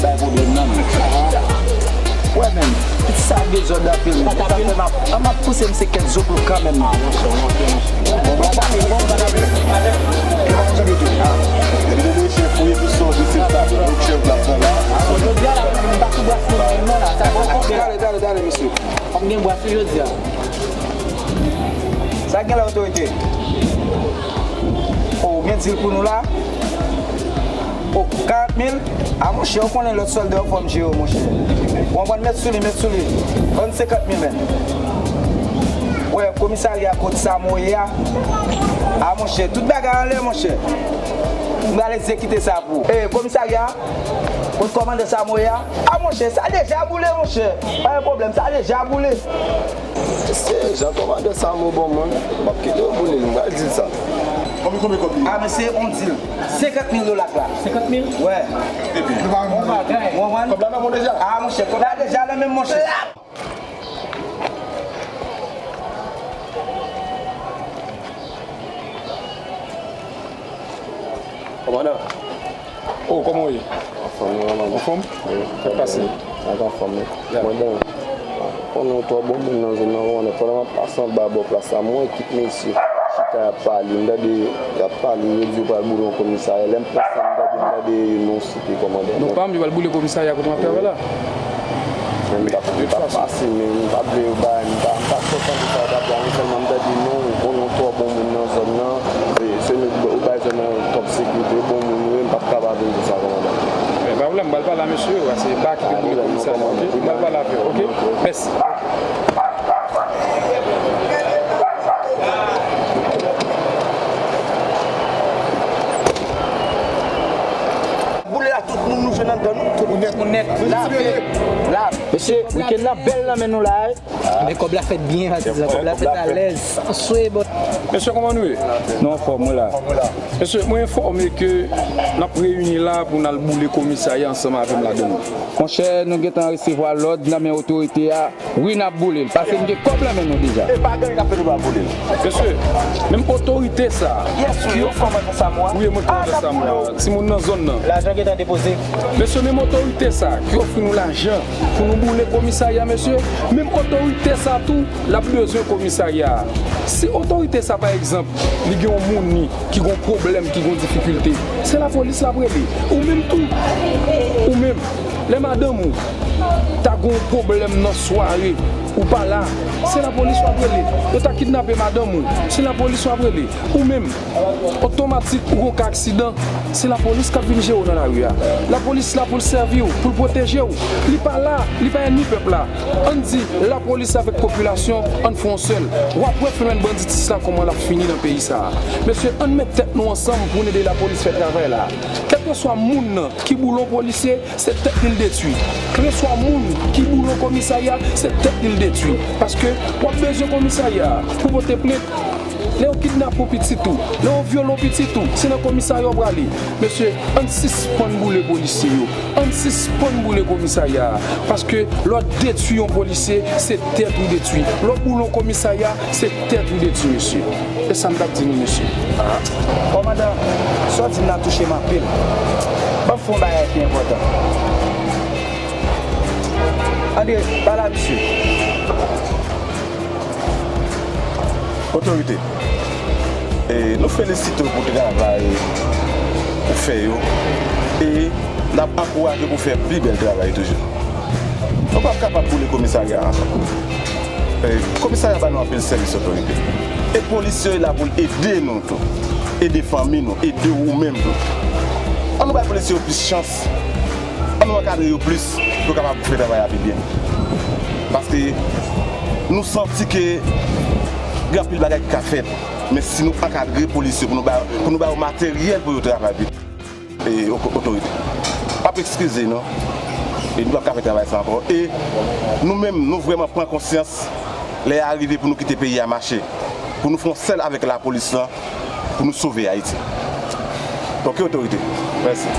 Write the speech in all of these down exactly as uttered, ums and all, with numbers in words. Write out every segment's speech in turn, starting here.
Bay pwoblèm nan, men. Wè, men, sa dezòd anpil, men. Sa fè m ap, m ap pouse misye kèk zoklo kanmenm. Bon, pa tape, bon, pa tape. Depi nou chèf fouye tout sa, di se sa, nou chèf la, sa la. Jodi a la, m pa sou bras nou menm non la, sa bon. Tale, tale, tale, mesye. Fòk gen bras wi jodi a. Sa gen la, otorite? O, ou gen dil pou nou la? O, karant mil? A, monchè, ou konnen lòt sòlda yo fò m jere yo, monchè. Ou konprann, met sou li, met sou li. Ban m senkant mil, men. Wè, komisarya kot Samo ye a. A, monchè, tout bagay anlè, monchè. M pral egzekite sa pou ou. E, komisarya, kot kòmandan Samo ye a. A, monchè, sa deja boule, monchè. Pa gen pwoblèm, sa deja boule. Se jan kòmandan Samo bon moun, m ap kite yo boule l, m pral di l sa. Konbyen, konbyen kòb li ye? A, men se yon dil. Senkant mil dola k la. Senkant mil? Wè. Epi? Bon bagay. Ou konprann? Kòb la nan men w deja? A, monchè, kòb la deja nan men m, monchè. Kòmandan. Oh, kòman w ye? Anfòm, wi, kòmandan. Anfòm? Wi. Sa k pase? Ak anfòm, wi. Ya. Kòmandan, konnen w twò bon moun nan zòn nan, kòmandan. Pandan m ap pase anba bò plas la, m wè ekip mesye chita y ap pale. M tande y ap pale, yo di yo pral boule yon komisarya. Lè m pase, m tande, m tande non site, kòmandan. Non pa m, yo pral boule komisarya kote m ap travay la. Men m t ap, m t ap pase, men m pa t vle yo bay, m pa, m pa t twò tande sa yo t ap di a, men sèlman m tande non, ou konnen w twò bon moun nan zòn nan, e se nou, ou bay zòn nan top sekirite, bon moun ou ye, m p ap ka pa vin di sa, kòmandan. Men pa pwoblèm, m pral pale a mesye yo, se pa ki te boule komisarya, ok? M pral pale avè yo, ok? Mèsi. Boule la, tout moun nou jwenn anndan nou. Tout moun nèt. Moun nèt. Lave. Lave. Mesye, wikenn nan bèl nan men nou la, wi. Men kòb la fèt byen, patizan. Kòb la fèt alèz. San swe, bò. Mesye, kòman nou ye? Nou anfòm, wi la. Mesye, mwen enfòme ke n ap reyini la pou n al boule komisarya ansanm avè m ladan l. Monchè, nou gentan resevwa lòd nan men otorite a. Wi, n ap boule l, paske n gen kòb nan men nou deja. E pa gen anyen k ap fè nou pa boule l. Mesye, menm otorite sa a, ki ofri, wi, e mwen k kòmandan Samo a, timoun nan zòn nan. Lajan gentan depoze. Mesye, menm otorite sa a, ki ofri nou lajan pou nou boule komisarya, mesye, menm otorite sa a tou, l ap bezwen komisarya a. Si otorite sa a, pa egzanp, li gen yon moun li ki gen yon pwoblèm, ki gen yon difikilte, se lapolis l ap rele. Ou menm tou, ou menm, lè madanm ou ta gen yon pwoblèm nan sware, ou pa la, se lapolis w ap rele. Yo ta kidnape madanm ou, se lapolis w ap rele. Ou menm, otomatik, ou gen yon ka aksidan, se lapolis k ap vin jere w nan lari a. Lapolis la pou l sèvi w, pou l pwoteje w. Li pa la, li pa ènmi pèp la. Ann di, lapolis avèk popilasyon, ann fè yon sèl. W ap wè fenomèn banditis la kòman l ap fini nan peyi sa a. Mesye, ann met tèt nou ansanm pou n ede lapolis fè travay la. Kèlkeswa moun nan ki boule yon polisye, se tèt li l detwi. Kèlkeswa moun ki boule yon komisarya, se tèt li l detwi. Paske w ap bezwen komisarya a pou pote plent. Lè yo kidnape yon pitit ou, lè yo vyole yon pitit ou, se nan komisarya w prale. Mesye, ann sispann boule polisye yo. Ann sispann boule komisarya a. Paske lè w detwi yon polisye, se tèt ou detwi. Lè w boule yon komisarya, se tèt ou detwi, mesye. E sa m t ap di nou, mesye. Ah, kòmandan, sa w di m nan touche m anpil. Ban m fè yon bagay ki enpòtan. Andre, pale a misye. Otorite, e, nou felisite w pou travay ou fè yo. E n ap ankouraje w pou w fè pi bèl travay toujou. Nou p ap kapab boule komisarya a ankò. E, komisarya ba nou anpil sèvis, otorite. E polisye yo la pou l ede nou tou. Ede fanmi nou, ede ou menm tou. Ann nou bay polisye yo plis chans. Ann nou ankadre yo plis pou yo kapab fè travay la pi byen. Paske nou santi ke gen anpil bagay ki ka fèt. Men si nou ankadre polisye pou nou ba, pou nou ba yo materyèl pou yo travay pi. E, o-, otorite. M ap eskize nou. E nou p ap ka fè travay sa ankò. E nou menm, nou vrèman pran konsyans lè a rive pou nou kite peyi a mache. Pou nou fè yon sèl avèk lapolis lan, pou nou sove Ayiti. Ok, otorite. Mèsi.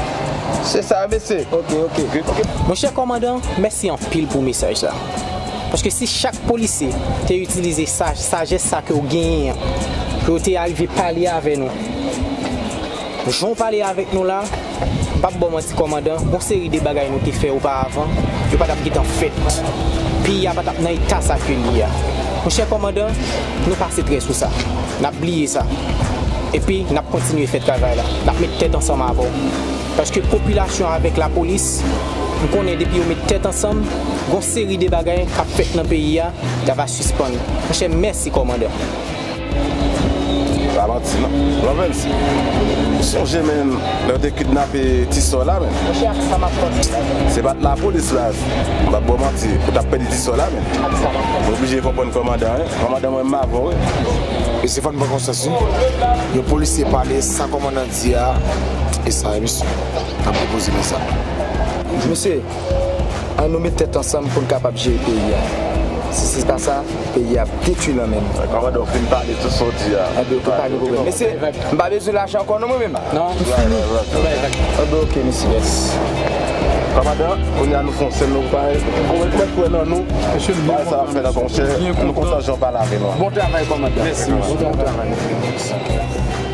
Se sa, mesye. Ok, ok. Ok. Monchè kòmandan, mèsi anpil pou mesaj la. Paske si chak polisye te itilize sa, sajès sa ke w genyen an, pou yo te arive pale avè nou, jan w pale avèk nou la, m p Ap ba w manti, kòmandan, gon seri de bagay nou te fè oparavan, yo pa t ap gentan fèt. Peyi a pa t ap nan eta sa ke l ye a. Monchè kòmandan, nou pa setre sou sa. N ap bliye sa. Epi, n ap kontinye fè travay la. N ap met tèt ansanm avè w. Paske popilasyon avèk lapolis, m konnen depi yo met tèt ansanm, gon seri de bagay k ap fèt nan peyi a, y ava sispann. Monchè, mèsi kòmandan. Pa manti non. Lovens, ou sonje menm lè yo te kidnape ti sò la menm? Monchè, ak sa m ap pase la. Se pa t lapolis la, m p ap ba w manti, ou t ap pèdi ti sò la menm. Ak sa m ap pase. Ou oblije konprann kòmandan wi. Kòmandan mwen m avè w wi. Mesye fò n pran konsyans wi. Yon polisye pale sa kòmandan di a, e sa wi mesye. N ap depoze mesye. Mesye, ann nou met tèt ansanm pou n kapab jere peyi a. Si se pa sa, peyi a ap detwi nan men nou. Kòmandan, ou fin pale tout sa w di a. Anben, oke, pa gen pwoblèm. Mesye, m pa bezwen lajan ankò non mwen menm. Non. M fini. Anben, oke, mesye. Kòmandan, kounye a nou fè yon sèl nou pare. Ou mèt kwè nan nou. Bagay sa ap fèt ankò, monchè. Nou kontan jan w pale avè nou an. Bon travay, kòmandan. Mèsi, mesye. Bon travay.